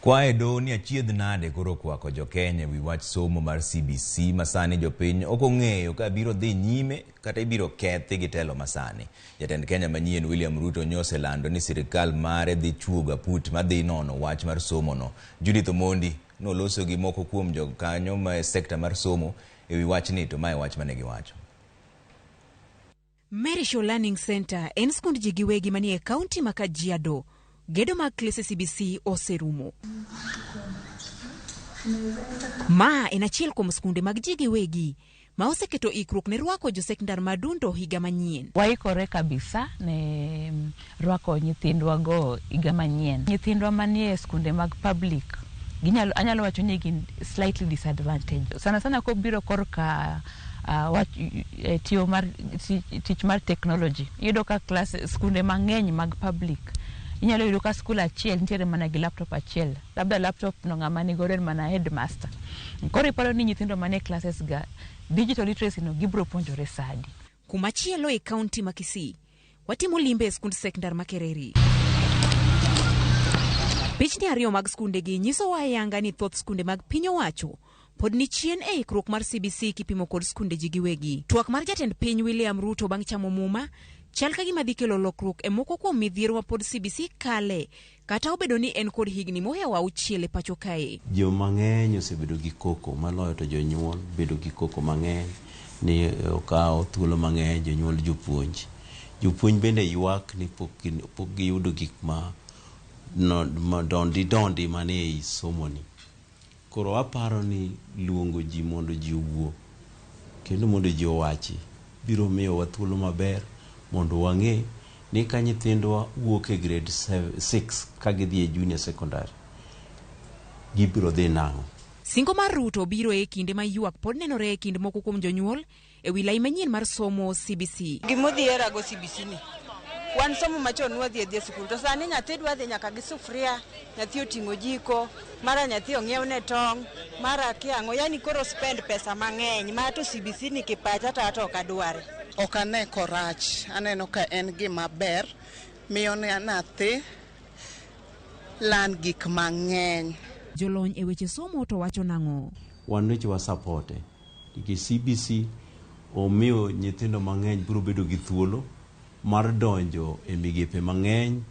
Kwae doho ni achiedh nade koro okwako jokenya ewi wach somo mar CBC ma sani jopiny ok ong'eyo ka biro dhi nyime kata ibiro kethi gi telo masani. Jatend Kenya manyien William Ruto nyoselando ni sirikal mare dhi chuogo aput madhi nono wach mar somono. Judith Omondi noloso gi moko kuom jokanyo ma e sekta mar somo ewi wachni to mae wach mane giwacho. Mary Shaw Learning Center en skund ji giwegi manie kaunti ma Kajiado. Gedo mag klese CBC oserumo. Ma en achiel kuom skunde mag ji giwegi ma oseketo ikruok ne rwako josekndar madundo higa manyien. Waikore kabisa ne rwako nyithindwa go higa manyien. Nyithindwa manie skunde mag public ginyalo, anyalo wacho ni gin slightly disadvantage. Sana sana kobiro korka wach tiyo mar tich mar technology. Iyudo ka klas skunde mang'eny mag public inyalo yudo ka skul achiel nitiere mana gi laptop achiel. Labda laptop no ng'ama nigodo en mana headmaster. Koro iparo ni nyithindo manie classes ga digital literacy no gibiro puonjore sadi. Kumachielo e kaunti ma Kisii, watimo limbe e skund sekndar ma Kereri. Pichni ariyo mag skundegi nyisowa ayanga ni thoth skunde mag piny owacho pod ni chien e ikruok mar CBC kipimo kod skunde ji giwegi. Twak mar jatend piny William Ruto bang' chamo muma chal ka gima dhi kelo lokruok e moko kuom midhiero ma pod CBC kale kata obedo ni en kod higni mohewo 6 e pacho kae. Joma ng'eny osebedo gi koko maloyo to jonyuol bedo gi koko mang'eny ni okawo thuolo mang'eny jonyuol jopuonj. Jopuonj bende ywak ni pok giyudo gik ma dondi dondi manie ei somoni. Koro aparo ni luongo ji mondo ji owuo kendo mondo ji owachi biro miyowa thuolo maber mondo wang'e ni ka nyithindwa wuok e grade 6 ka gidhi e junior secondary gibiro dhi nang'o. Singo mar Ruto biro e kinde ma ywak pod nenore e kind moko kuom jonyuol e wi lai manyien mar somo CBC. Gimodhiera go CBC ni. Wan somo machon nwadhi adhiya sikul to sani nyathi dwa dhi nyaka gi sufuria, nyathi oting'o jiko, mara nyathi ong'iew ne tong', mara kia ang'o, yani koro spend pesa mang'eny ma to CBC ni kipacha to ato ok adware. Ok ane korach, aneno ka en gima ber, miyo nyathi learn gik mang'eny. Jolony e weche somo to wacho nang'o? Wan weche wa supporte nikech CBC omiyo nyithindo mang'eny biro bedo gi thuolo mar donjo e migepe mang'eny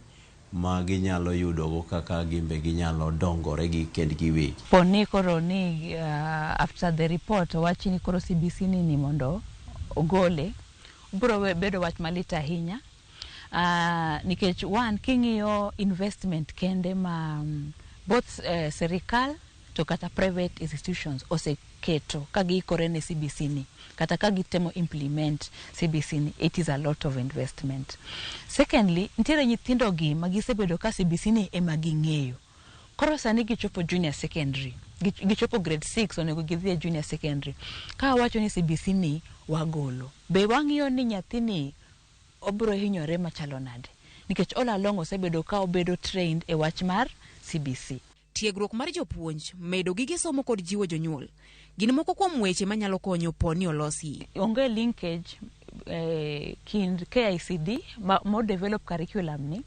ma ginyalo yudogo kaka gimbe ginyalo dongore gi kendgi giwegi. Poni koro ni after the report owachi ni koro CBC ni mondo ogole, biro bedo wach malit ahinya. Nikech one king'iyo investment kende ma both serikal to kata private institutions oseketo ka giikore ne CBC ni kata ka gitemo implement CBC ni, it is a lot of investment. Secondly, nitiere nyithindo gi ma gisebedo ka CBC ni ema ging'eyo. Koro sani gichopo junior secondary, gichopo grade 6 onego gidhi e junior secondary. Ka wawacho ni CBC ni wagolo, be wang'iyo ni nyathini obiro hinyore machalo nade? Nikech all along osebedo ka obedo trained e wach mar CBC. Tiegruok mar jopuonj, medo gige somo kod jiwo jonyuol gin moko kuom weche manyalo konyo po ni olosi. Onge linkage kind KICD mo develop curriculum ni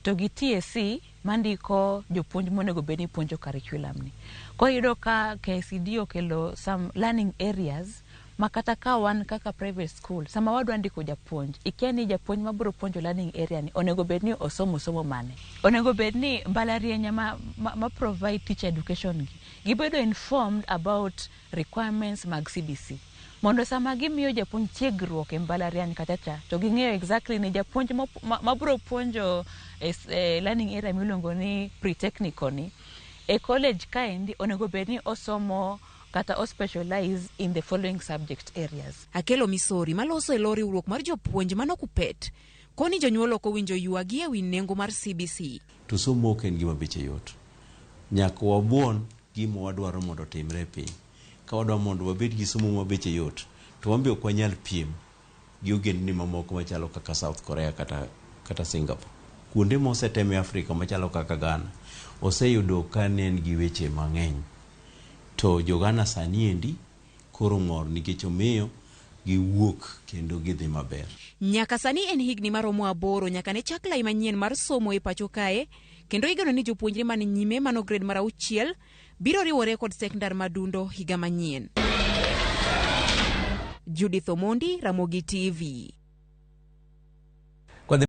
to gi TSC mandiko jopuonj monego bed ni puonjo curriculum ni. Koro iyudo ka KICD okelo some learning areas ma kata ka wan kaka private school sama wadwa ndiko japuonj, ikia ni japuonj mabiro puonjo learning area ni onego bed ni osomo somo mane. Onego bed ni mbalariany ma provide teacher education gi gibedo informed about requirements mag CBC. Mondo sama gimiyo japuonj tiegruok e mbalariany kacha cha, to ging'eyo exactly ni japuonj mabiro puonjo e learning area miluongo ni pre-technical ni, e college kaendi onego bed ni osomo kata o specialize in the following subject areas. Akelo Misori maloso e lo riwruok mar jopuonj mano KUPPET koni jonyuol ok owinjo ywagi ewi nengo mar CBC. To somo ok en gima beche yot. Nyaka wabuon gima wadwaro mondo otimre e piny. Ka wadwaro mondo wabed gi somo ma beche yot, to wan be ok wanyal piem gi ogendni mamoko machalo kaka South Korea kata Singapore. Kuonde mosetem e Afrika machalo kaka Ghana oseyudo ka ne en gi weche mang'eny. To jo Ghana sani endi koro mor nikech omiyo giwuok kendo gidhi maber. Nyaka sani en higni maromo 8 nyaka ne chak lai manyien mar somo e pacho kae. Kendo igeno ni jopuonjre man nyime mano grade mar 6 biro riwore kod sekndar madundo higa manyien. Judith Omondi, Ramogi TV.